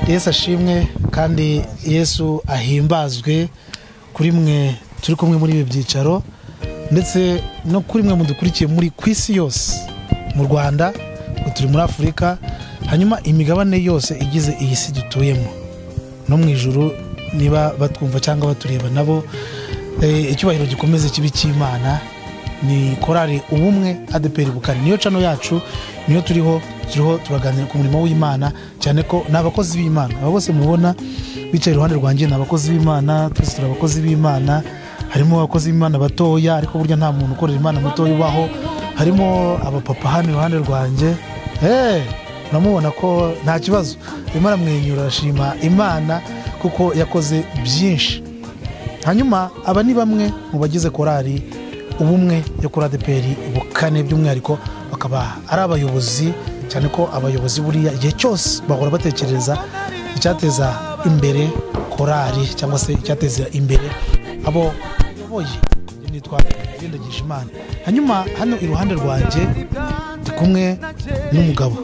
Yesu ashimwe kandi Yesu ahimbazwe kuri mwe turi kumwe muri ibi byicaro, ndetse no kuri mwe mudukurikiye muri ku isi yose, mu Rwanda, turi muri Afurika, hanyuma imigabane yose igize iyi si dutuyemo, no mu ijuru niba batwumva cyangwa batureba nabo, icyubahiro gikomeze kibi cy'Imana. Ni korali Ubumwe ADEPR Bukane, niyo cano yacu, niyo turiho turaganira ku murimo w'Imana, cyane ko n'abakozi b'Imana aba bose mubona bicaye iruhande rwanjye ni abakozi b'Imana, twese turi abakozi b'Imana. Harimo abakozi b'Imana batoya, ariko burya nta muntu ukorera Imana mutoya ubaho. Harimo abapapa hano iruhande rwanjye, uramubona ko nta kibazo, arimo aramwenyura, arashima Imana kuko yakoze byinshi. Hanyuma aba ni bamwe mu bagize korali Ubumwe yo kuri ADEPR Bukane, by'umwihariko bakaba ari abayobozi, cyane ko abayobozi buriya igihe cyose bahora batekereza icyateza imbere korali cyangwa se icyateza imbere abo bayoboye. Nitwa Ndagijimana. Hanyuma hano iruhande rwanjye ndi kumwe n'umugabo.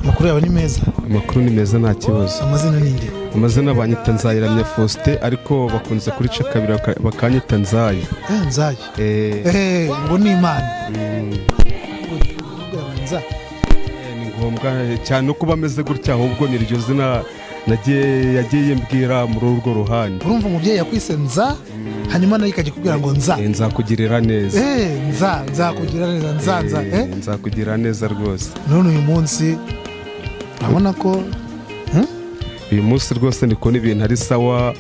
Amakuru yawe ni meza? Amakuru ni meza, nta kibazo. Amazina ni nde? Amazina banyita Nzayiramya Faustin, ariko bakunze kurica kabiri bakanyita Nzayi. Nzayi. Ngo ni Imana. Ni ngombwa cyane no kuba ameze gutya, ahubwo ni iryo zina yagiye mbwira muri urwo ruhande. Urumva umubyeyi yakwise Nza, hanyuma nayo ikajya kubwira ngo Nza. Nzakugirira neza. Nza, nzakugirira neza, Nza, Nza. Nzakugirira neza rwose. None uyu munsi urabona ko uyu munsi rwose ndi kubona ibintu ari sawa,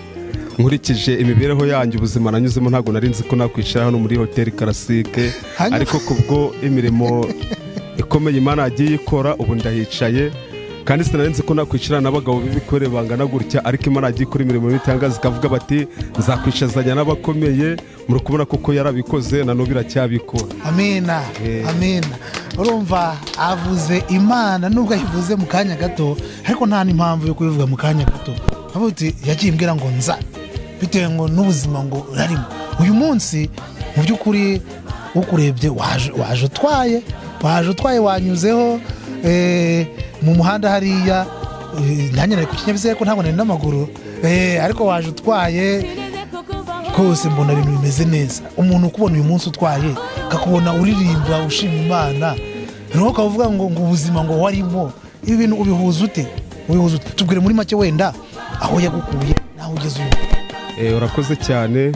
nkurikije imibereho yanjye, ubuzima nanyuzemo, ntabwo nari nzi ko nakwicara hano muri hoteli Karasike, ariko kubwo imirimo ikomeye Imana yagiye ikora ubu ndahicaye. Kandi sinari nzi ko nakwicara n'abagabo b'ibikore bangana gutya, ariko Imana yagiye ikora imirimo y'ibitangaza, ikavuga bati nzakwicazanya n'abakomeye. Muri kubona kuko yarabikoze na n'ubu iracyabikora. Amina, amina. Urumva avuze Imana nubwo ayivuze mu kanya gato, ariko nta n'impamvu yo kubivuga mu kanya gato. Avuga uti yagiye imbwira ngo nza, bitewe ngo n'ubuzima ngo urarimo. Uyu munsi mu by'ukuri ukurebye waje utwaye wanyuzeho mu muhanda hariya, nanjye nari ku kinyabiziga ariko ntabwo nari n'amaguru, ariko waje utwaye rwose, mbona ibintu bimeze neza. Umuntu ukubona uyu munsi utwaye, akakubona uririmba ushima Imana, noneho ukavuga ngo ubuzima ngo warimo, ibi bintu ubihuza ute? Tubwire muri make wenda aho yagukuye naho ugeze uyu. Urakoze cyane.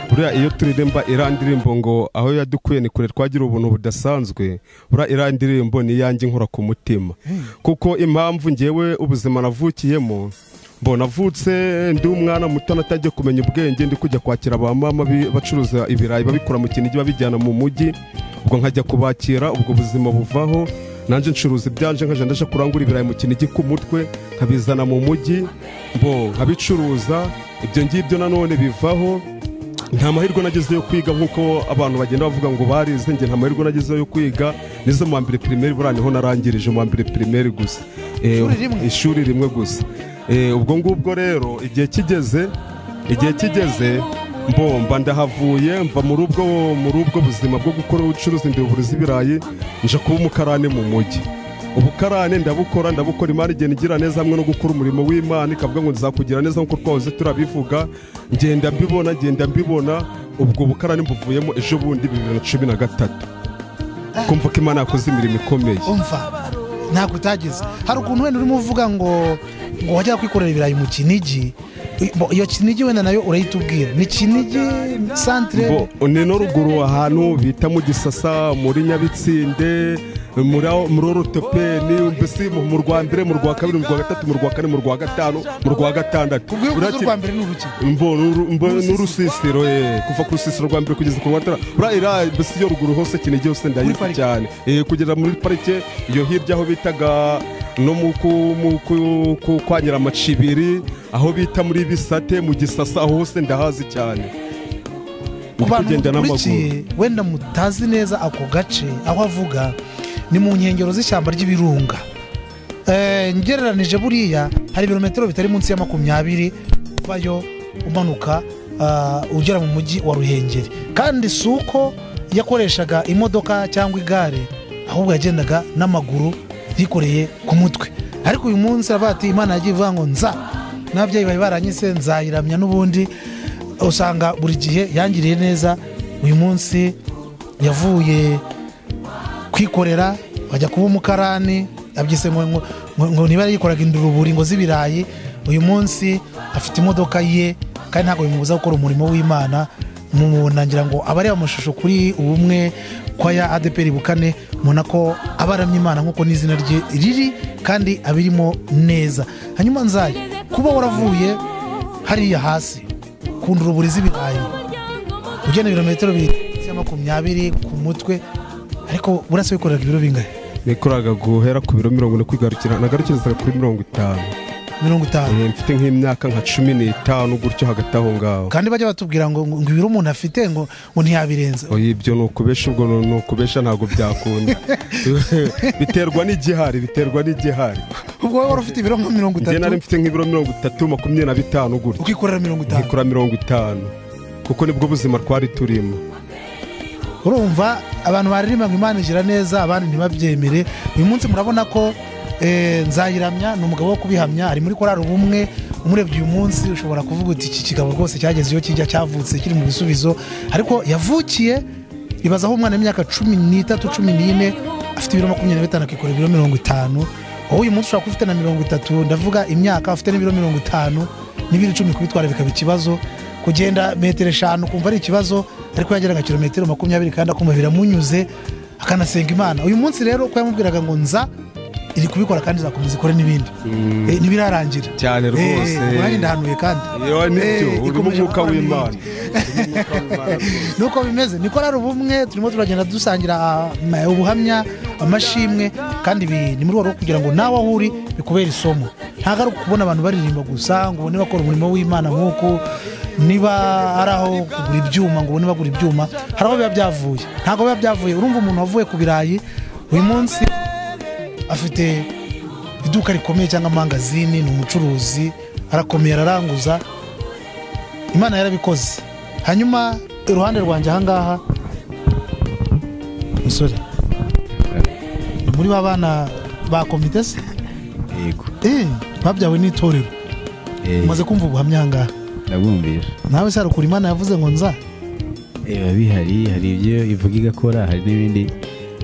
Buriya iyo turirimba iriya ndirimbo ngo aho yadukuye ni kure twagira ubuntu budasanzwe, buriya iriya ndirimbo ni iyanjye nkora ku mutima, kuko impamvu ngewe ubuzima navukiyemo, mbona navutse ndi umwana muto natajya kumenya ubwenge, ndi kujya kwakira ba mama bacuruza ibirayi babikura mu Kinigi babijyana mu mujyi, ubwo nkajya kubakira, ubwo buzima buvaho, nanjye ncuruza ibyanje nkajya ndaje kurangura ibirayi mu Kinigi ku mutwe nkabizana mu mujyi, mbo nkabicuruza. Ibyo ngibyo nanone bivaho. Nta mahirwe nagize yo kwiga nk'uko abantu bagenda bavuga ngo barize, njye nta mahirwe nagize yo kwiga, nize mu wa mbere primaire, buriya niho narangirije mu wa mbere primaire gusa, ishuri rimwe gusa. Ubwo ngubwo rero igihe kigeze mbomba ndahavuye, mva muri ubwo buzima bwo gukora ubucuruzi ndiburiza ibirayi, nje kuba umukarani mu mujyi. Ubukarane ndabukora, Imana igenda igira neza hamwe no gukora umurimo w'Imana, ikavuga ngo nzakugira neza nk'uko twahoze turabivuga, ngenda mbibona. Ubwo bukarane mbuvuyemo ejo bundi 2013, kumva ko Imana yakoze imirimo ikomeye. Umva ntabwo utageze. Hari ukuntu wenda urimo uvuga ngo wajya kwikorera ibirayi mu Kinigi, iyo Kinigi wenda nayo urayitubwira, ni Kinigi centre? Ni no ruguru ahantu bita mu Gisasa, muri Nyabitsinde, muri Orutopeni, mbese mu rwa mbere, mu rwa kabiri, mu rwa gatatu, mu rwa kane, mu rwa gatanu, mu rwa gatandatu. Urwa mbere ni uruki? N'urusisiro, kuva ku rusisiro rwa mbere kugeza ku rwa gatanu. Buriya mbese iyo ruguru hose Kinigi hose ndayizi cyane, kugera muri parike iyo hirya aho bitaga no mu kwa Nyiramacibiri, aho bita muri Bisate, mu Gisasa, aho hose ndahazi cyane. Ku bantu mukurikiye wenda mutazi neza ako gace aho avuga, ni mu nkengero z'ishyamba ry'ibirunga. Ngereranije buriya hari ibirometero bitari munsi ya 20 uvayo umanuka ugera mu mujyi wa Ruhengeri. Kandi si uko yakoreshaga imodoka cyangwa igare, ahubwo yagendaga n'amaguru yikoreye ku mutwe. Ariko uyu munsi aravuga ati Imana yagiye ivuga ngo nza, n'ababyeyi bari baranyise nzayiramya n'ubundi. Usanga buri gihe yangiriye neza. Uyu munsi yavuye kwikorera bajya kuba umukarani, abyise ngo niba yikoraga induruburi ngo z'ibirayi. Uyu munsi afite imodoka ye kandi ntabwo bimubuza gukora umurimo w'Imana. Mubona ngira ngo abareba amashusho kuri Ubumwe Kwaya ADEPR Bukane, mubona ko abaramya Imana nk'uko n'izina rye riri kandi abirimo neza. Hanyuma Nzayi, kuba waravuye hariya hasi ku nduruburi z'ibirayi ugenda ibirometero 20 ku mutwe, ariko burase wikoreraga ibiro bingahe? Nikoraga guhera ku biro 40 kwigarukira, nagarukirizaga kuri 50. 50? Mfite nk'imyaka nka 15 gutyo, hagati aho ngaho. Kandi bajya batubwira ngo ibiro umuntu afite ngo ntiyabirenza. Oya, ibyo ni ukubesha, ubwo ni ukubesha, ntabwo byakunda. Biterwa n'igihari, biterwa n'igihari. Ubwo wowe wari ufite ibiro nka mirongo Njye nari itatu mfite nk'ibiro 30, 25 gutyo. Ukikorera 50? Nkikora 50 kuko nibwo buzima twari turimo. Urumva abantu baririmba ngo Imana igira neza, abandi ntibabyemere. Uyu munsi murabona ko Nzayiramya ni umugabo wo kubihamya, ari muri korali Ubumwe. Umurebye uyu munsi ushobora kuvuga uti iki kigabo rwose cyageze iyo kijya, cyavutse kiri mu bisubizo. Ariko yavukiye, ibaza aho umwana w'imyaka 13, 14 afite ibiro 25 akikora ibiro 50. Wowe uyu munsi ushobora kuba ufite na 30, ndavuga imyaka, ufite n'ibiro 50 n'ibiro 10, kubitwara bikaba ikibazo, kugenda metero 5 kumva ari ikibazo, ariko yageraga kilometero 20 kandi akumva biramunyuze, akanasenga Imana. Uyu munsi rero ko yamubwiraga ngo nza, iri kubikora kandi izakomeza ikore n'ibindi. Ntibirarangira. Cyane rwose. Umwanya ndahanuye kandi. Iyo nibyo, urimo Ikomeje umwuka gukora w'Imana. N'ibindi. Nuko bimeze, niko rero Ubumwe turimo turagenda dusangira ubuhamya, amashimwe, kandi ibi ni muri rwo kugira ngo nawe aho uri bikubere isomo. Ntabwo ari ukubona abantu baririmba gusa ngo ubone bakora umurimo w'Imana, nk'uko niba ari aho kugura ibyuma ngo ubone bagura ibyuma, hari aho biba byavuye, ntabwo biba byavuye. Urumva umuntu wavuye ku birayi uyu munsi afite iduka rikomeye cyangwa amangazini, ni umucuruzi, arakomeye, araranguza, Imana yarabikoze. Hanyuma iruhande rwanjye ahangaha, musore, ni muri ba bana ba komite se? Yego. Babyawe n'itorero. Umaze kumva ubuhamya ahangaha? Ndabwumvisha. Nawe se harukura Imana yavuze ngo nza? Biba bihari, hari ibyo ivuga igakora, hari n'ibindi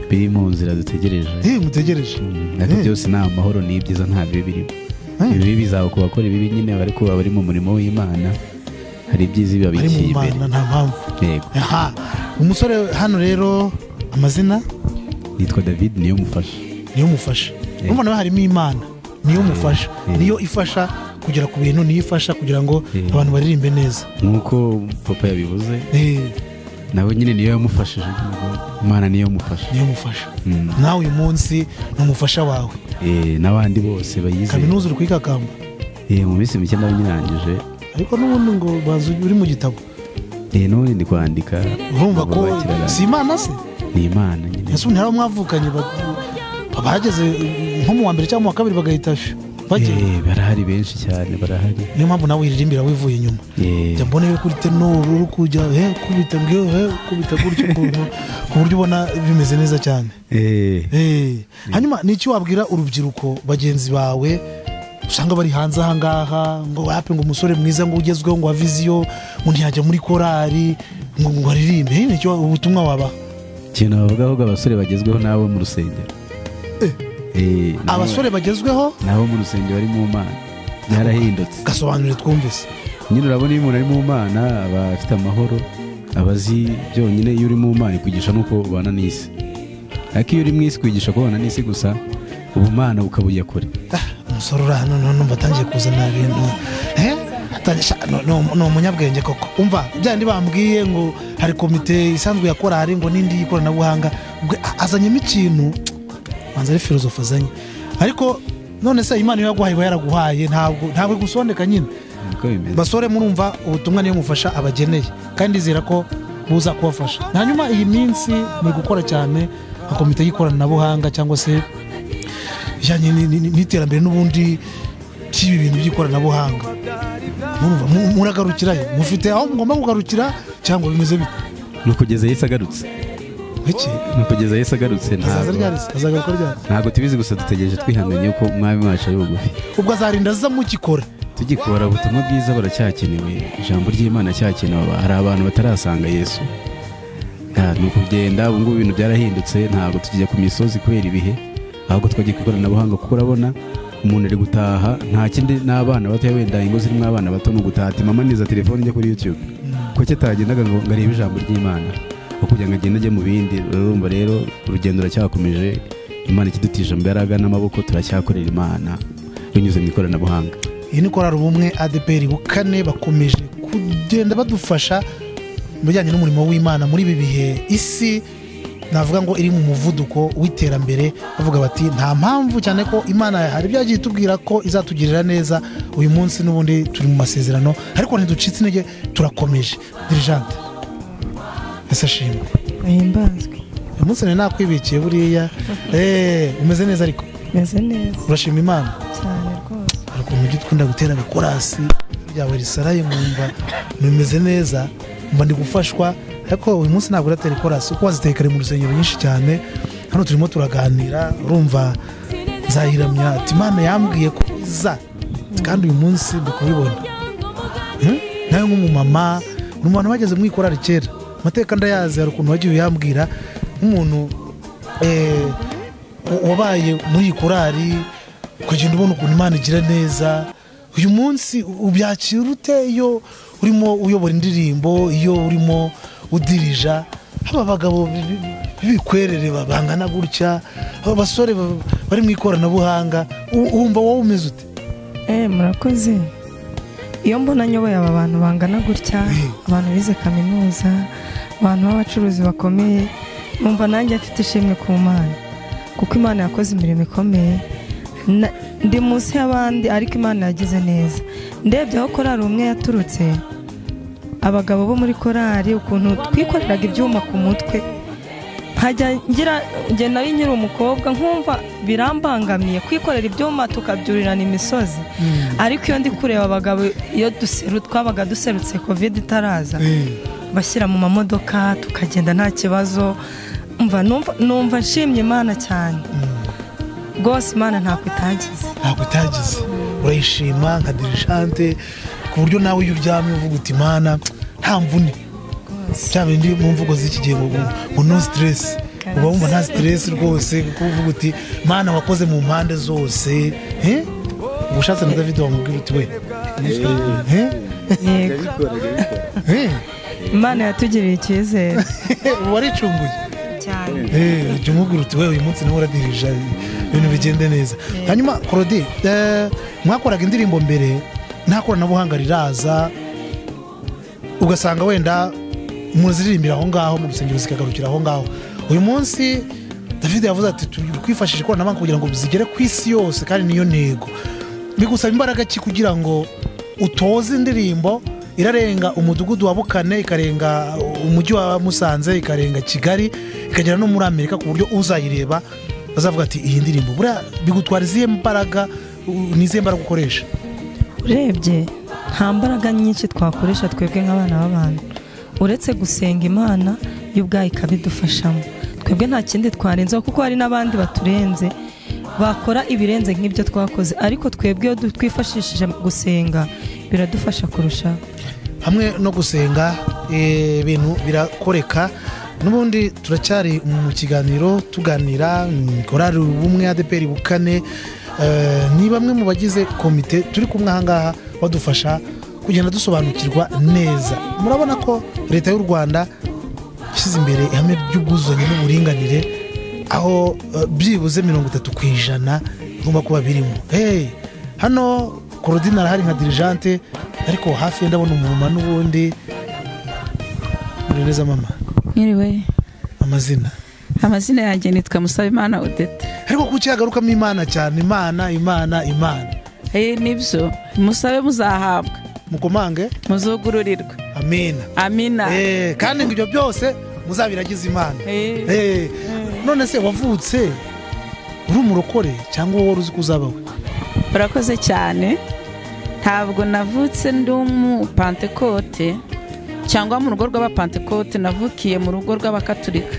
biri mu nzira dutegereje. Mutegereje. Ariko byose ni amahoro, ni ibyiza, nta bibi birimo. Ibibi bizaba ku bakora ibibi nyine, bari kuba bari mu murimo w'Imana, hari ibyiza Bari mu bibabikiye imbere. Mana nta mpamvu. Yego. Aha umusore hano rero, amazina? Nitwa David niyo mufasha. Niyo mufasha. Urumva nawe harimo Imana, niyo mufasha. Niyo ifasha kugera ku bintu, niyo ifasha kugira ngo abantu baririmbe neza. Nk'uko papa yabivuze, nawe nyine niyo yamufashije, Imana niyo yamufasha. Niyo mufasha. Nawe uyu munsi ni umufasha wawe. N'abandi bose bayizeye. Kaminuza uri kuyikakamba? Mu minsi mike ndaba nyirangije. Ariko n'ubundi ngo banza uri mu gitabo. N'ubundi ndi kwandika. Urumva ko Ntabwo bakirarangiza. si Imana se? Ni Imana nyine. Ese ubu ntihari abo mwavukanye bageze nko mu wa mbere cyangwa mu wa kabiri bagahita bagenda? Barahari benshi cyane, barahari. Niyo mpamvu nawe wiririmbira wivuye inyuma. Jya mbona iyo kuri tenor uri kujya kubita ngo kubita gutyo ukuntu, ku buryo ubona bimeze neza cyane. Hanyuma ni iki wabwira urubyiruko bagenzi bawe usanga bari hanze aha ngaha ngo wapi, ngo umusore mwiza, ngo ugezweho, ngo wa vision, ngo ntiyajya muri korari ngo aririmbe? Ni iki ubutumwa wabaha? Ikintu bavuga ahubwo, abasore bagezweho n'abo mu rusengero. Abasore bagezweho? N'abo mu rusengero bari mu Mana, byarahindutse. Gasobanure twumvise. Nyine urabona iyo umuntu ari mu Mana aba afite amahoro, aba azi byonyine. Iyo uri mu Mana ikwigisha n'uko ubana n'isi, ariko iyo uri mu isi kwigisha kubana n'isi gusa, ubumana bukabujya kure. Umusore uri hano none numva atangiye kuzana ibintu, ni umunyabwenge koko. Umva bya bindi bambwiye ngo hari komite isanzwe ya korari ngo n'indi y'ikoranabuhanga, ubwo azanyemo ikintu banza ari filozofe azanye. Ariko none se Imana iyo yaguhaye iba yaraguhaye, ntabwo igusondeka nyine. Niko bimeze. Basore, murumva ubutumwa niyo mufasha abageneye, kandi ndizera ko buza kubafasha. Hanyuma iyi minsi muri gukora cyane nka komite y'ikoranabuhanga cyangwa se ijyanye n'iterambere n'ubundi by'ibi bintu by'ikoranabuhanga, murumva muragarukirayo, mufite aho mugomba kugarukira cyangwa bimeze bite? Ni ukugeza Yesu agarutse. Biki Ni kugeza Yesu agarutse. Azaza Ntabwo ryari se? Azagaruka ryari? Ntabwo tubizi, gusa dutegereje twihanganye ko umwami wacu ari bugufi. Ubwo azarinda aza mugikora? Tugikora. Ubutumwa bwiza buracyakenewe, ijambo ry'Imana cyakenewe, hari abantu batarasanga Yesu. Ni ukugenda. Ubu ngubu ibintu byarahindutse, ntabwo tukijya ku misozi kubera ibihe, ahubwo twagiye ku ikoranabuhanga, kuko urabona umuntu ari gutaha nta kindi, n'abana bato, wenda ingo zirimo abana bato, ni ugutaha ati: "Mama, niza telefone njya kuri YouTube." Kuki atagendaga ngo arebe ijambo ry'Imana aho kugira ngo agende ajye mu bindi? Urumva rero urugendo ruracyakomeje. Imana ikidutije imbaraga n'amaboko, turacyakorera Imana binyuze mu ikoranabuhanga. Iyi ni korali Ubumwe ADEPR Bukane, bakomeje kugenda badufasha mu bijyanye n'umurimo w'Imana muri ibi bihe isi navuga ngo iri mu muvuduko w'iterambere. Bavuga bati nta mpamvu, cyane ko Imana hari ibyo yagiye itubwira ko izatugirira neza. Uyu munsi n'ubundi turi mu masezerano, ariko ntiducitse intege, turakomeje. Dirigeante, ese ashimwe. Ahimbazwe. Uyu munsi nari nakwibikiye buriya. Umeze neza ariko? Meze neza. Urashima Imana? Cyane rwose. Hari ukuntu ujya ukunda gutera agakorasi ryawe risaraye, nkumva bimeze neza, mba ndi gufashwa. Ariko uyu munsi ntabwo uratera ikorasi kuko waziteye kare mu rusengero nyinshi cyane. Hano turimo turaganira, urumva nzayiramya ati: "Imana yambwiye ko iza," kandi uyu munsi ndi kubibona. Nawe nk'umumama uri mu bantu bageze mu ikorari kera, amateka ndayazi, hari ukuntu wagiye uyambwira nk'umuntu wabaye muri iyi korari, ukagenda ubona ukuntu Imana igira neza. Uyu munsi ubyakira ute iyo urimo uyobora indirimbo, iyo urimo udirija haba abagabo b'ibikwerere bangana gutya, aba basore bari mu ikoranabuhanga, wumva wowe umeze ute? Murakoze. Iyo mbona nyoboye aba bantu bangana gutya, abantu bize kaminuza, abantu b'abacuruzi bakomeye, numva nanjye mfite ishimwe ku Mana, kuko Imana yakoze imirimo ikomeye. Ndi munsi y'abandi, ariko Imana yagize neza. Ndebye aho korali Umwe yaturutse, abagabo bo muri korali, ukuntu twikoreraga ibyuma ku mutwe, nkajya ngira njye nari nkiri umukobwa, nkumva birambangamiye kwikorera ibyuma tukabyurirana imisozi. Ariko iyo ndi kureba abagabo, iyo twabaga duserutse COVID itaraza, bashyira mu mamodoka tukagenda nta kibazo, umva numva nshimye Imana cyane rwose. Imana ntako itagize. Ntabwo itagize, urayishima nka dirigeante, ku buryo nawe iyo uryamye uvuga uti: "Imana, nta mvune," bya bindi mu mvugo z'iki gihe ngo no stress. Uba wumva nta stress rwose, kuko uvuga uti: "Mana, wakoze mu mpande zose." Uba ushatse na David wamubwira uti we Yego. Imana yatugiriye icyizere. Ubu waricunguye. Cyane. Jya umubwira uti: "We, uyu munsi niwe uradirija, ibintu bigende neza." Hanyuma Claudie, mwakoraga indirimbo mbere nta koranabuhanga riraza, ugasanga wenda muziririmbira aho ngaho mu rusengero zikagarukira aho ngaho. Uyu munsi David yavuze ati turi kwifashisha ikoranabuhanga kugira ngo zigere ku isi yose, kandi niyo ntego. Bigusaba imbaraga ki kugira ngo utoze indirimbo irarenga umudugudu wa Bukane, ikarenga umujyi wa Musanze, ikarenga Kigali, ikagera no muri Amerika, ku buryo uzayireba bazavuga ati iyi ndirimbo? Buriya bigutwara izihe mbaraga? Ni izihe mbaraga ukoresha? Urebye nta mbaraga nyinshi twakoresha twebwe nk'abana b'abantu, uretse gusenga Imana yo ubwayo ikabidufashamo. Twebwe nta kindi twarenzeho, kuko hari n'abandi baturenze bakora ibirenze nk'ibyo twakoze, ariko twebwe iyo twifashishije gusenga biradufasha kurushaho. Hamwe no gusenga ibintu birakoreka. N'ubundi turacyari mu kiganiro tuganira, korali Ubumwe ADEPR Bukane, ni bamwe mu bagize komite turi kumwe aha ngaha badufasha kugenda dusobanukirwa neza. Murabona ko leta y'u Rwanda ishyize imbere ihame ry'ubwuzuzanye n'uburinganire, aho byibuze 30% bigomba kuba birimo. Hano Claudine arahari nka dirigeante, ariko hafi ye ndabona umumama n'ubundi. Muri neza mama? Mwiriwe. Amazina? Amazina yanjye nitwa Musabimana Odette. Ariko kuki hagarukamo Imana cyane? Imana, Imana, Imana. Nibyo, musabe muzahabwa, mukomange muzugururirwa. Amina. Amina. Kandi ngo ibyo byose muzabiragize Imana. None se wavutse uri umurokore cyangwa wowe uzi ko uzaba we? Urakoze cyane. Ntabwo navutse ndi umupantekote cyangwa mu rugo rw'abapantekote, navukiye mu rugo rw'abakaturika.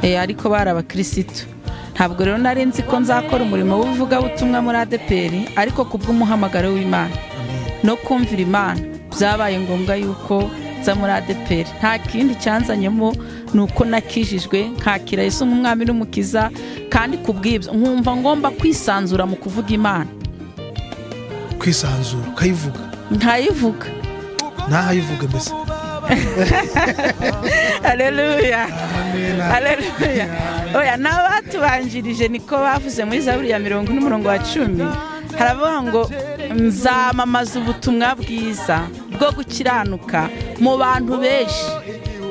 Ariko bari abakirisitu. Ntabwo rero nari nzi ko nzakora umurimo w'ubuvugabutumwa muri ADEPR, ariko kubw'umuhamagaro w'Imana no kumvira Imana byabaye ngombwa yuko nza muri ADEPR. Nta kindi cyanzanyemo nuko nakijijwe nkakira Yesu nk'umwami n'umukiza, kandi kubw'ibyo nkumva ngomba kwisanzura mu kuvuga Imana. Kwisanzura ukayivuga? Nkayivuga. Ntahayivuge mbese. Haleluya. Haleluya. Oya, n'abatubanjirije niko bavuze muri Zaburi ya 40:10, haravuga ngo nzamamaza ubutumwa bwiza bwo gukiranuka mu bantu benshi,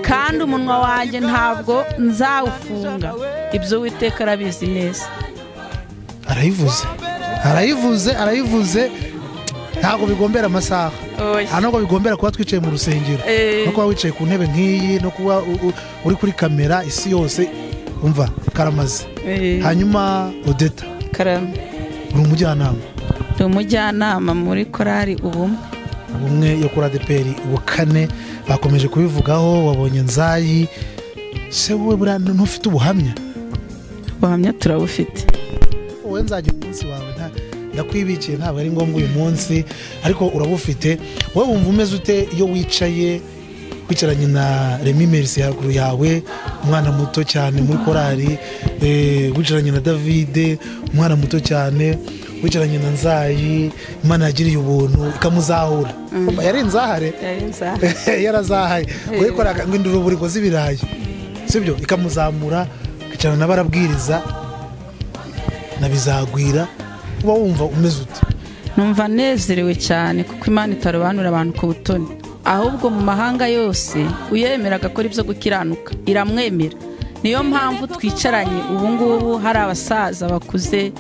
kandi umunwa wanjye ntabwo nzawufunga. Ibyo Uwiteka arabizi neza. Arayivuze, arayivuze, arayivuze. Ntabwo bigombera amasaha, ntabwo bigombera kuba twicaye mu rusengero, no kuba wicaye ku ntebe nk'iyi, no kuba uri kuri kamera isi yose umva karamaze. Hanyuma Odeta, karame, uri umujyanama? Ndi umujyanama muri korali Ubumwe. Ubumwe yo kuri ADEPR Bukane, bakomeje kubivugaho. Wabonye Nzayi se wowe buriya ntufite ubuhamya? Ubuhamya turabufite. Wowe nzajya umunsi wawe ndakwibikiye, ntabwo ari ngombwa uyu munsi, ariko urabufite. Wowe wumva umeze ute iyo wicaye wicaranye na Remy Merci haruguru yawe, umwana muto cyane muri korali, wicaranye na Davide umwana muto cyane, wicaranye na Nzayi Imana yagiriye ubuntu ikamuzahura? Yari inzahare, yarazahaye wikoraga ngo induruburi ngo z'ibirayi, sibyo? Ikamuzamura, ikicarana n'abarabwiriza na Bizagwira. Uba wumva umeze ute? Numva nezerewe cyane, kuko Imana itarobanura abantu ku butoni, ahubwo mu mahanga yose uyemera agakora ibyo gukiranuka iramwemera. Niyo mpamvu twicaranye ubu ngubu, hari abasaza bakuze,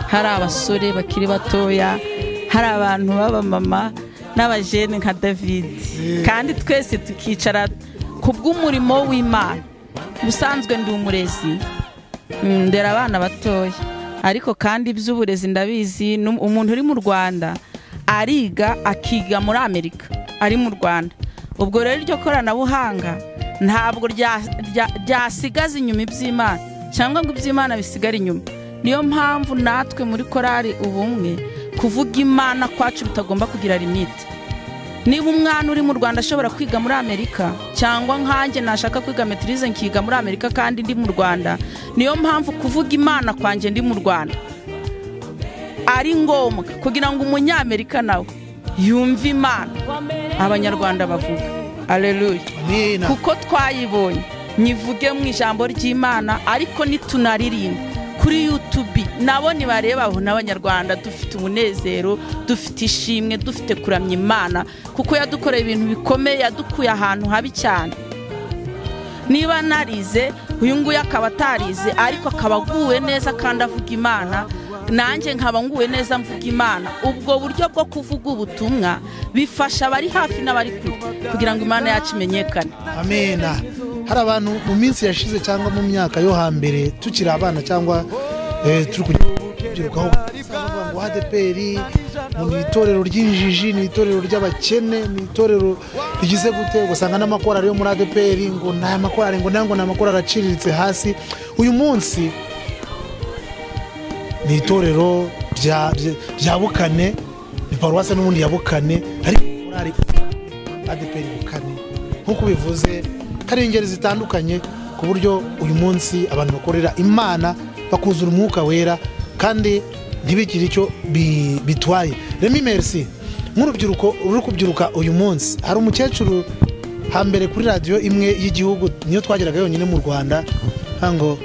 hari abasore bakiri batoya, hari abantu b'abamama n'abajene nka David, kandi twese tukicara kubw'umurimo w'Imana. Ubusanzwe ndi umurezi, ndera abana batoya, ariko kandi iby'uburezi ndabizi. Umuntu uri mu Rwanda ariga akiga muri Amerika ari mu Rwanda. Ubwo rero iryo koranabuhanga ntabwo ryasigaza inyuma iby'Imana, cyangwa ngo iby'Imana bisigare inyuma. Niyo mpamvu natwe muri korali Ubumwe kuvuga Imana kwacu bitagomba kugira limite. Niba umwana uri mu Rwanda ashobora kwiga muri Amerika, cyangwa nkanjye nashaka kwiga maîtrise nkiga muri Amerika kandi ndi mu Rwanda, niyo mpamvu kuvuga Imana kwanjye ndi mu Rwanda ari ngombwa kugira ngo umunyamerika nawe yumve Imana abanyarwanda bavuga. Haleluya. Kuko twayibonye, nyivuge mu ijambo ry'Imana, ariko nitunaririmba kuri YouTube nabo nibareba aho n'abanyarwanda dufite umunezero, dufite ishimwe, dufite kuramya Imana, kuko yadukoreye ibintu bikomeye, yadukuye ahantu habi cyane. Niba narize, uyu nguyu akaba atarize, ariko akaba aguwe neza kandi avuga Imana, nanjye nkaba nguwe neza mvuga Imana. Ubwo buryo bwo kuvuga ubutumwa bifasha abari hafi n'abari kure kugira ngo Imana yacu imenyekane. Amena. Hari abantu mu minsi yashize cyangwa mu myaka yo hambere tukiri abana cyangwa turi kubyirukaho, ngo ADEPR ni itorero ry'injiji, ni itorero ry'abakene, ni itorero rigize gute, ugasanga n'amakorali yo muri ADEPR ngo nta makorali, ngo nango nta makorali aciriritse hasi. Uyu munsi ni itorero rya Bukane, ni paruwase n'ubundi ya Bukane, ariko korali ADEPR Bukane nk'uko bivuze hari ingeri zitandukanye, ku buryo uyu munsi abantu bakorera Imana bakuzura umwuka wera kandi ntibigire icyo bitwaye. Remy Merci, nk'urubyiruko ruri kubyiruka uyu munsi, hari umukecuru hambere kuri radiyo imwe y'igihugu niyo twageraga yonyine mu Rwanda, ngo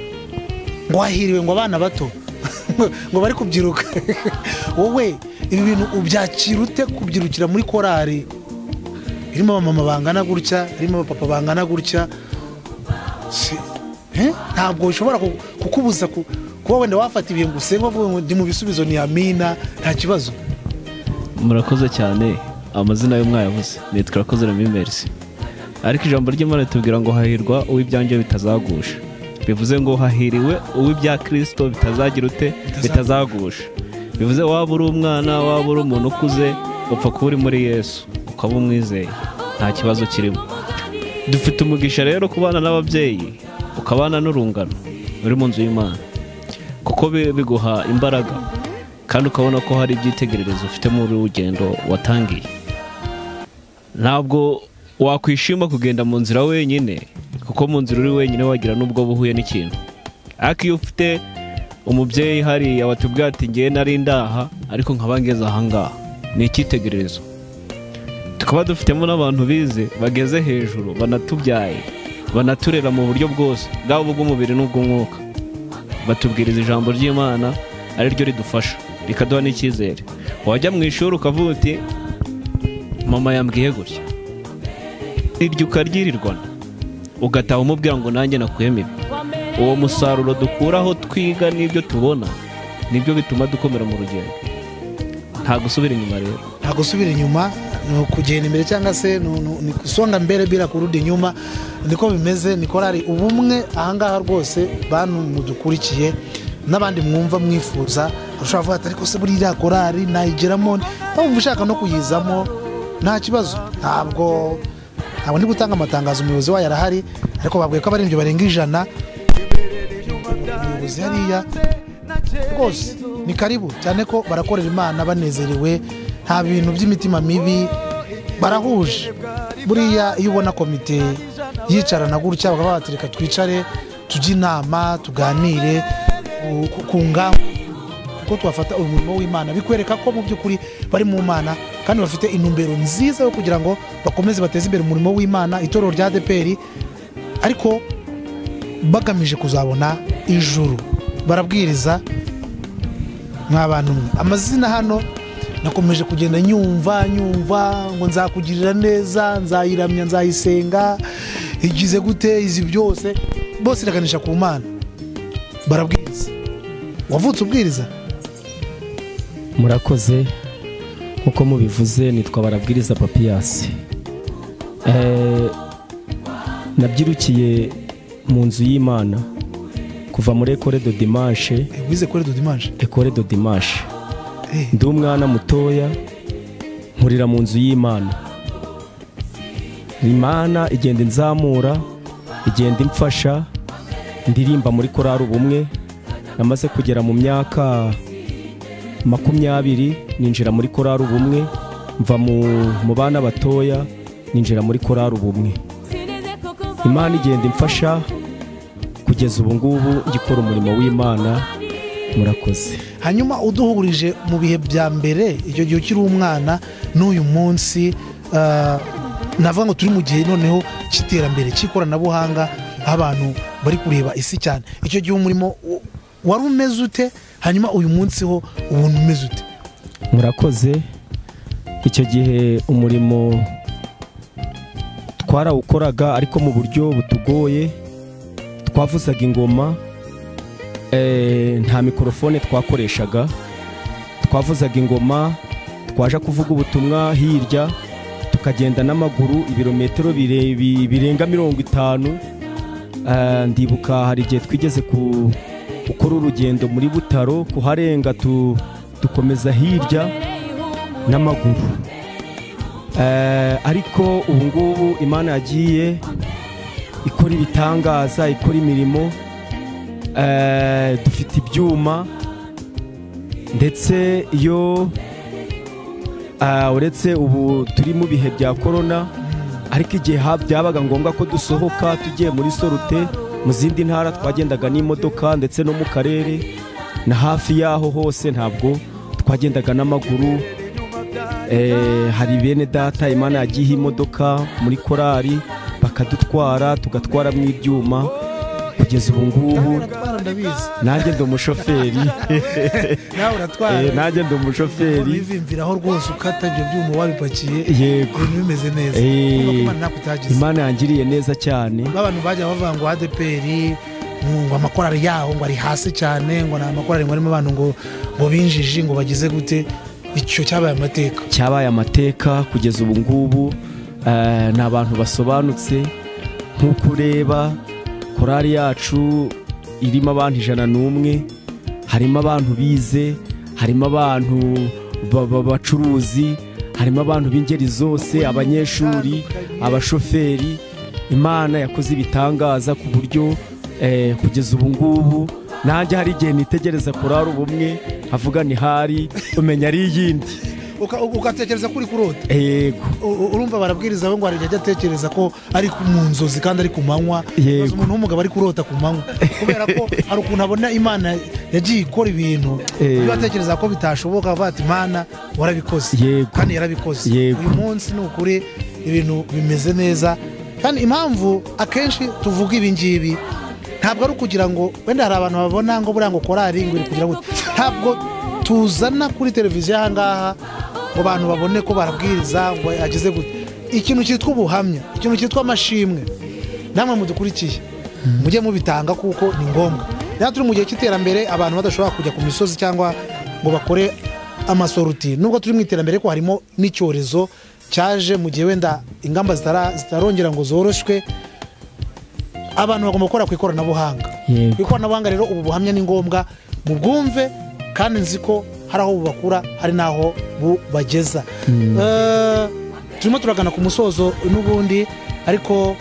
wahiriwe ngo abana bato ngo bari kubyiruka. Wowe ibi bintu ubyakira ute, kubyirukira muri korali irimo abamama bangana gutya, irimo abapapa bangana gutya? Ntabwo ushobora kukubuza kuba wenda wafata ibihe ngo usenge uvuge ngo ndi mu bisubizo ni amina, nta kibazo. Murakoze cyane. Amazina y'umwayavuze nitwa Irakoze Remy Merci, ariko ijambo ry'Imana ritubwira ngo hahirwa uw'ibyanjye bitazagusha. Bivuze ngo hahiriwe uw'ibya Kristo bitazagira ute, bitazagusha. Bivuze waba uri umwana, waba uri umuntu ukuze, upfa kuba uri muri Yesu ukaba umwizeye, nta kibazo kirimo. Dufite umugisha rero kubana n'ababyeyi ukabana n'urungano uri mu nzu y'Imana, kuko biguha imbaraga kandi ukabona ko hari ibyitegererezo ufite mu rugendo watangiye. Ntabwo wakwishima kugenda mu nzira wenyine, kuko mu nzira uri wenyine wagira n'ubwo buhuye n'ikintu. Ariko iyo ufite umubyeyi hariya watubwiye ati ngewe nari ndaha ariko nkaba ngeze aha ngaha, ni icyitegererezo. Tukaba dufitemo n'abantu bize bageze hejuru, banatubyaye, banaturera mu buryo bwose, bwaba ubw'umubiri n'ubw'umwuka. Batubwiriza ijambo ry'Imana ari ryo ridufasha, rikaduha n'icyizere. Wajya mu ishuri ukavuga uti mama yambwiye gutya, iryo ukaryirirwana, ugataha umubwira ngo nanjye nakuyemo ibi. Uwo musaruro dukuraho twiga n'ibyo tubona nibyo bituma dukomera mu rugendo. Nta gusubira inyuma rero, nta gusubira inyuma, ni ukugenda imbere cyangwa se ni kusonga mbere bila kurudi nyuma. Niko bimeze. Ni korali Ubumwe ahangaha rwose, bantu mudukurikiye n'abandi mwumva mwifuza, ushobora kuvuga ati ariko se buriya korali nayigeramo, wumva ushaka no kuyizamo nta kibazo. Ntabwo ndi gutanga amatangazo, umuyobozi wayo arahari, ariko babwiye ko abaririmbyi barenga 100. Umuyobozi hariya rwose ni karibu cyane, ko barakorera Imana banezerewe, nta bintu by'imitima mibi, barahuje. Buriya iyo ubona komite yicarana gutya bakaba batereka twicare tujye inama tuganire ku ngamba kuko twafata umurimo w'Imana, bikwereka ko mu by'ukuri bari mu Mana kandi bafite intumbero nziza yo kugira ngo bakomeze bateze imbere umurimo w'Imana, itorero rya ADEPR, ariko bagamije kuzabona ijuru. Barabwiriza nk'abantu mwe. Amazina hano nakomeje kugenda nyumva ngo nzakugirira neza, nzayiramya, nzayisenga, igize gute, izi byose, bose iraganisha ku Mana. Barabwiriza. Wavutse ubwiriza? Murakoze. Nkuko mubivuze nitwa Barabwiriza Papiyasi. Nabyirukiye mu nzu y'Imana kuva muri Ecole de Dimanche. Wize Ecole de Dimanche? Ecole de Dimanche. Ndi umwana mutoya nkurira mu nzu y'Imana. Imana igenda inzamura, igenda imfasha, ndirimba muri korali Ubumwe. Namaze kugera mu myaka 20 ninjira muri korali Ubumwe, mva mu bana batoya ninjira muri korali Ubumwe. Imana igenda imfasha kugeza ubu ngubu ngikora umurimo w'Imana. Murakoze. Hanyuma uduhurije mu bihe bya mbere, icyo gihe ukiri umwana n'uyu munsi, navuga ngo turi mu gihe noneho cy'iterambere cy'ikoranabuhanga, abantu bari kureba isi cyane. Icyo gihe umurimo wari umeze ute? Hanyuma uyu munsi ho ubuntu umeze ute? Murakoze. Icyo gihe umurimo twarawukoraga ariko mu buryo butugoye. Twavuzaga ingoma, nta mikorofone twakoreshaga. Twavuzaga ingoma, twaje kuvuga ubutumwa hirya, tukagenda n'amaguru ibirometero birenga 50. Ndibuka hari igihe twigeze gukora urugendo muri Butaro, kuharenga dukomeza hirya n'amaguru. Ariko ubu ngubu Imana yagiye ikora ibitangaza, ikora imirimo. Dufite ibyuma, ndetse iyo uretse ubu turi mu bihe bya corona, ariko igihe byabaga ngombwa ko dusohoka tugiye muri sorute mu zindi ntara, twagendaga n'imodoka ndetse no mu karere na hafi yaho hose, ntabwo twagendaga n'amaguru. Hari bene data Imana yagiye imodoka muri korali bakadutwara, tugatwara mu ibyuma kugeza ubu ngubu. Nanjye ndi umushoferi. Nawe uratwara? Nanjye ndi umushoferi. Wivimviraho rwose ukata ibyo byuma wabipakiye. Yego, bimeze neza. Imana yangiriye neza cyane. Abantu bajya bavuga ngo ADEPR ngo amakorali yaho ngo ari hasi cyane, ngo nta makorali ngo arimo abantu ngo binjiji ngo bagize gute. Icyo cyabaye amateka. Cyabaye amateka kugeza ubu ngubu. Ni abantu basobanutse. Nk'uko ureba korali yacu irimo abantu 101, harimo abantu bize, harimo abantu bacuruzi, harimo abantu b'ingeri zose, abanyeshuri, abashoferi. Imana yakoze ibitangaza ku buryo Kugeza ubu ngubu nanjye hari igihe nitegereza korari ubumwe avuga ni hari umenya ari iyindi, ugatekereza kuri kurota. Yego. Urumva barabwiriza bo ngo hari igihe ajya atekereza ko ari mu nzozi kandi ari ku manywa. Umuntu w'umugabo ari kurota ku manywa kubera ko hari ukuntu abona Imana yagiye ikora ibintu iyo atekereza ko bitashoboka, avuga ati Imana warabikoze kandi yarabikoze. Uyu munsi ni ukuri ibintu bimeze neza. Kandi impamvu akenshi tuvuga ibi ngibi ntabwo ari ukugira ngo wenda hari abantu babona ngo buriya ngo korari ngo iri kugira gute, ntabwo tuzana kuri televiziyo aha ngaha ngo abantu babone ko barabwiriza ngo ageze gute. Ikintu cyitwa ubuhamya, ikintu cyitwa amashimwe, namwe mudukurikiye mujye mubitanga kuko ni ngombwa. Rero turi mu gihe cy'iterambere, abantu badashobora kujya ku misozi cyangwa ngo bakore amasoruti, nubwo turi mu iterambere ko harimo n'icyorezo cyaje mu gihe wenda ingamba zitarongera ngo zoroshwe, abantu bagomba gukora ku ikoranabuhanga. Ku ikoranabuhanga rero ubu buhamya ni ngombwa mubwumve, kandi nzi ko hari aho bubakura hari n'aho bubageza. Turimo turagana ku musozo n'ubundi, ariko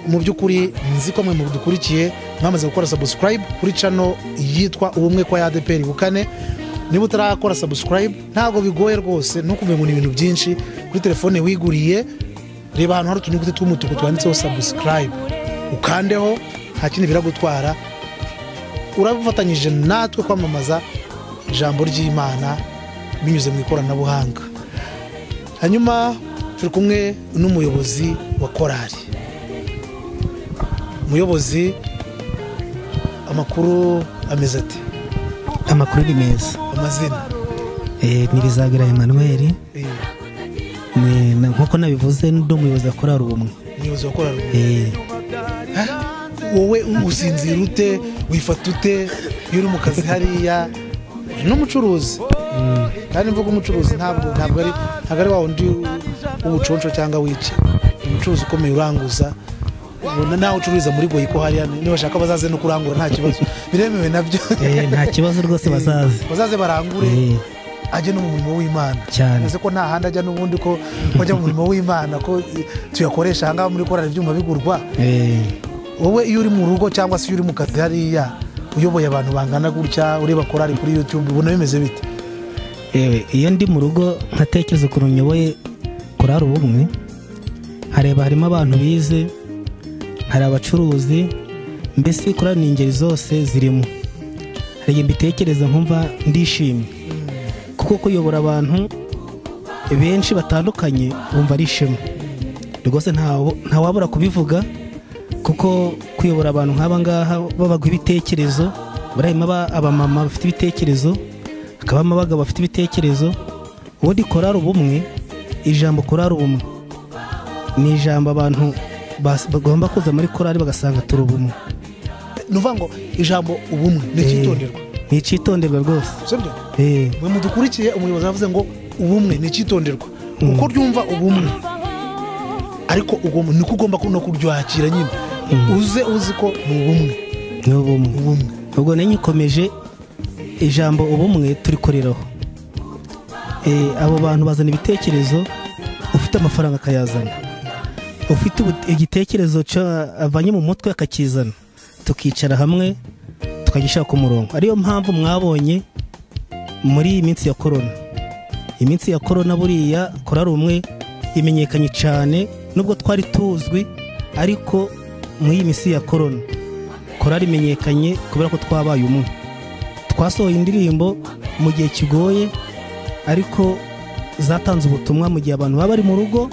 mu by'ukuri nzi ko mwe mudukurikiye mwamaze gukora subscribe kuri channel yitwa Ubumwe kwa ADEPR Bukane. Niba utarakora subscribe ntabwo bigoye rwose, ntukuve ngo ni ibintu byinshi. Kuri telefone wiguriye reba ahantu hari utunyuguti tw'umutuku twanditseho subscribe, ukandeho, nta kindi biragutwara. Urabufatanyije natwe kwamamaza ijambo ry'Imana binyuze mu ikoranabuhanga. Hanyuma turi kumwe n'umuyobozi wa korari. Umuyobozi, amakuru ameze ate? Amakuru ni meza. Amazina? Ni Bizagira Emmanuel. Nkuko nabivuze ndi umuyobozi wa korari Ubumwe. Umuyobozi wa korari Ubumwe. Wowe usinzira ute, wifata ute iyo uri mu kazi hariya? N'umucuruzi. Kandi mvuga umucuruzi ntabwo ari wa wundi w'ubuconco cyangwa wiki. Umucuruzi ukomeye uranguza, nawe ucururiza muri Goyiko hariya, niba bashaka bazaze no kurangura nta kibazo, biremewe nabyo. Nta kibazo rwose, bazaze barangure, ajye no mu murimo w'Imana cyane. Ese ko nta handi ajya n'ubundi ko ajya mu murimo w'Imana, ko tuyakoresha aha ngaha muri korari ibyuma bigurwa. Wowe iyo uri mu rugo cyangwa se iyo uri mu kazi hariya uyoboye abantu bangana gutya, ureba korari kuri YouTube, ubona bimeze bite? Ewe, iyo ndi mu rugo nkatekereza ukuntu nyoboye korari Ubumwe, hareba harimo abantu bize, hari abacuruzi, mbese korari ni ingeri zose zirimo. Hari igihe mbitekereza nkumva ndishimye, kuko kuyobora abantu benshi batandukanye wumva ari ishema rwose, ntawabura kubivuga, kuko kuyobora abantu nk'aba ngaha babaguha ibitekerezo, barimo abamama bafite ibitekerezo, hakabamo abagabo bafite ibitekerezo. Ubundi korari Ubumwe, ijambo korari Ubumwe ni ijambo abantu bagomba kuza muri korari bagasanga turi ubumwe. Ni ukuvuga ngo ijambo ubumwe ni icyitonderwa. Ni icyitonderwa rwose. Sibyo? Mwe mudukurikiye, umuyobozi yavuze ngo ubumwe ni icyitonderwa. Uko ryumva ubumwe, ariko niko ugomba no kuryakira nyine. Uze uzi ko ni ubumwe. Ni ubumwe. Ubwo nanyikomeje ijambo ubumwe turikoreraho. Abo bantu bazana ibitekerezo, ufite amafaranga akayazana, ufite igitekerezo avanye mu mutwe akakizana, tukicara hamwe tukagishyira ku murongo. Ariyo mpamvu mwabonye muri iyi minsi ya korona, iminsi ya korona buriya korari Ubumwe imenyekanye cyane, nubwo twari tuzwi, ariko muri iyi minsi ya korona korari imenyekanye kubera ko twabaye umwe. Twasohoye indirimbo mu gihe kigoye, ariko zatanze ubutumwa mu gihe abantu baba bari mu rugo,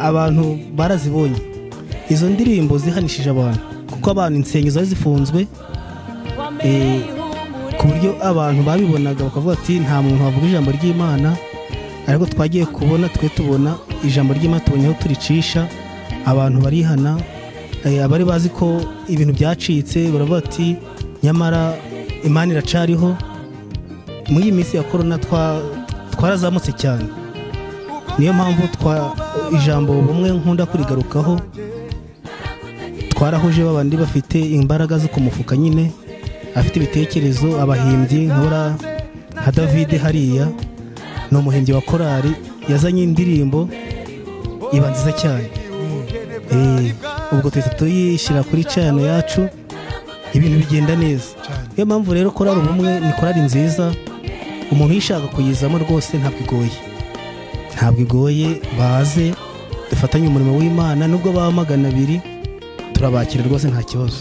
abantu barazibonye. Izo ndirimbo zihanishije abantu, kuko abantu insengero zari zifunzwe, ku buryo abantu babibonaga bakavuga ati nta muntu wavuga ijambo ry'Imana, ariko twagiye kubona twe tubona ijambo ry'Imana, tubonye aho turicisha, abantu barihana. Abari bazi ko ibintu byacitse baravuga ati nyamara Imana iracariho. Muri iyi minsi ya korona twarazamutse cyane, niyo mpamvu ijambo ubumwe nkunda kurigarukaho. Twarahuje babandi bafite imbaraga zo kumufuka nyine, afite ibitekerezo, abahimbyi nkora nka David hariya ni umuhimbyi wa korari, yazanye indirimbo iba nziza cyane. Ubwo tuhita tuyishyira kuri channel yacu, ibintu bigenda neza. Niyo mpamvu rero korali Ubumwe ni korali nziza, umuntu uyishaka kuyizamo rwose ntabwo igoye, ntabwo igoye. Baze dufatanye umurimo w'Imana, nubwo baba 200 turabakira rwose nta kibazo.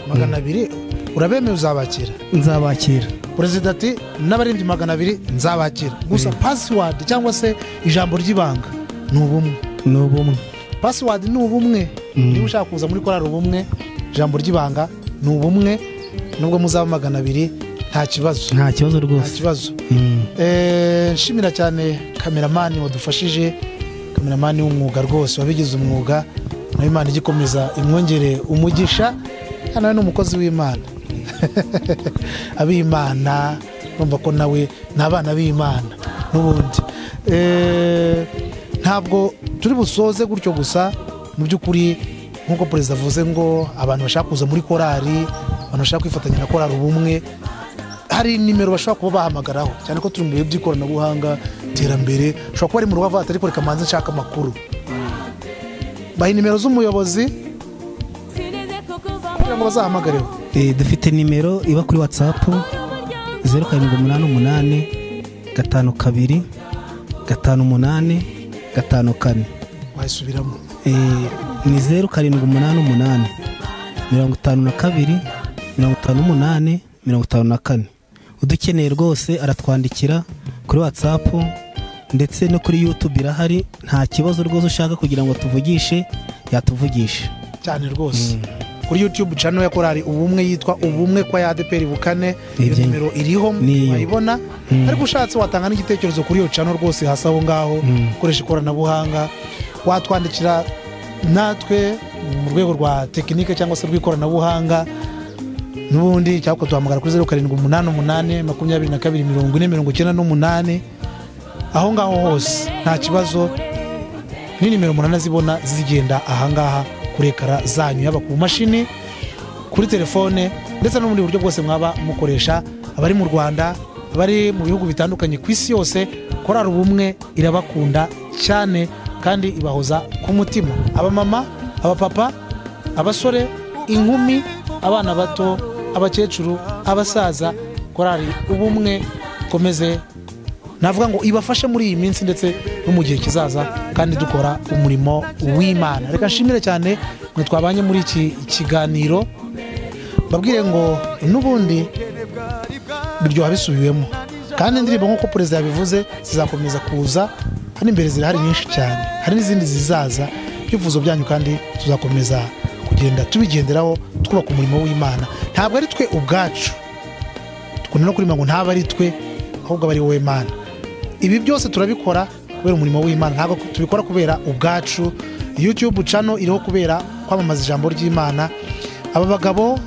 200 urabemeye uzabakira? Nzabakira. Perezida ati n'abaririmbyi 200 nzabakira. Gusa password cyangwa se ijambo ry'ibanga ni ubumwe. Ni ubumwe. Password ni ubumwe. Niba ushaka kuza muri korali Ubumwe, ijambo ry'ibanga ni ubumwe, nubwo muzaba 200 nta kibazo. Nta kibazo rwose. Nta kibazo. Nshimira cyane kameramani wadufashije, kameramani w'umwuga rwose wabigize umwuga, nawe Imana igikomeza imwongere umugisha, nawe ni umukozi w'Imana. Ab'Imana urumva ko nawe ni abana b'Imana n'ubundi. Ntabwo turi busoze gutyo gusa, mu by'ukuri nk'uko perezida avuze ngo abantu bashaka kuza muri korali, abantu bashaka kwifatanya na korali Ubumwe, hari nimero bashobora kuba bahamagaraho, cyane ko turi mu bihe by'ikoranabuhanga, iterambere, ushobora kuba ari mu rugo avuga ati ariko reka manze nshaka amakuru. Baha nimero z'umuyobozi kugira ngo bazahamagareho. Dufite nimero iba kuri WhatsApp 0788 52 58 54. Wayisubiramo? Ni 0788 52 58 54. Udukeneye rwose aratwandikira kuri WhatsApp ndetse no kuri YouTube irahari, nta kibazo rwose. Ushaka kugira ngo tuvugishe yatuvugisha cyane rwose. Kuri YouTube channel ya korali Ubumwe yitwa Ubumwe kwa ya ADEPR Bukane, iyo nimero iriho wayibona. Ariko ushatse watanga n'igitekerezo kuri iyo channel rwose hasi aho ngaho, ukoresha ikoranabuhanga, watwandikira natwe mu rwego rwa tekinike cyangwa se rw'ikoranabuhanga n'ubundi, cyangwa duhamagara kuri 0788 22 40 98. Aho ngaho hose nta kibazo, ni nimero 8 zibona zigenda ahangaha kuri ekara zanyu, yaba ku mashini, kuri telefone, ndetse no muri buryo bwose mwaba mukoresha. Abari mu Rwanda, abari mu bihugu bitandukanye ku isi yose, korali Ubumwe irabakunda cyane kandi ibahoza ku mutima. Abamama, abapapa, abasore, inkumi, abana bato, abakecuru, abasaza, korali Ubumwe komeze navuga ngo ibafashe muri iyi minsi ndetse no mu gihe kizaza, kandi dukora umurimo w'Imana. Reka nshimire cyane mwe twabanye muri iki kiganiro, babwire ngo n'ubundi biryoha bisubiwemo, kandi indirimbo nk'uko perezida yabivuze zizakomeza kuza hano imbere, zirahari nyinshi cyane, hari n'izindi zizaza. Ibyifuzo byanyu kandi tuzakomeza kugenda tubigenderaho, twubaka umurimo w'Imana. Ntabwo ari twe ubwacu dukunda no kurima ngo ntabwo ari twe, ahubwo ari wowe Mana. Ibi byose turabikora kubera umurimo w'Imana, ntabwo tubikora kubera ubwacu. YouTube channel iriho kubera kwamamaza ijambo ry'Imana. Aba bagabo,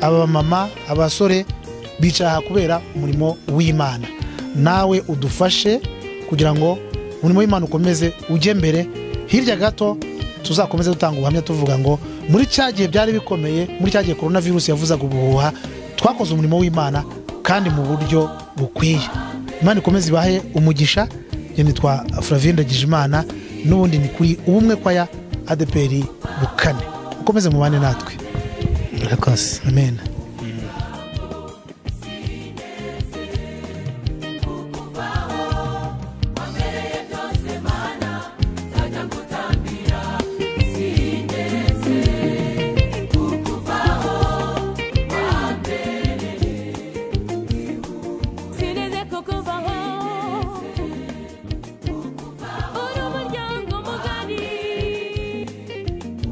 aba mama, abasore bicaha kubera umurimo w'Imana. Nawe udufashe kugira ngo umurimo w'Imana ukomeze ujye mbere. Hirya gato tuzakomeze dutanga ubuhamya tuvuga ngo muri cya gihe byari bikomeye, muri cya gihe coronavirus yavuzaga ubuhuha, twakoze umurimo w'Imana kandi mu buryo bukwiye. Imana ikomeze ibahe umugisha. Njye nitwa Flavien Ndagijimana, n'ubundi ni kuri Ubumwe kwa ya ADEPR Bukane. Ukomeze mubane natwe. Murakoze. Amen.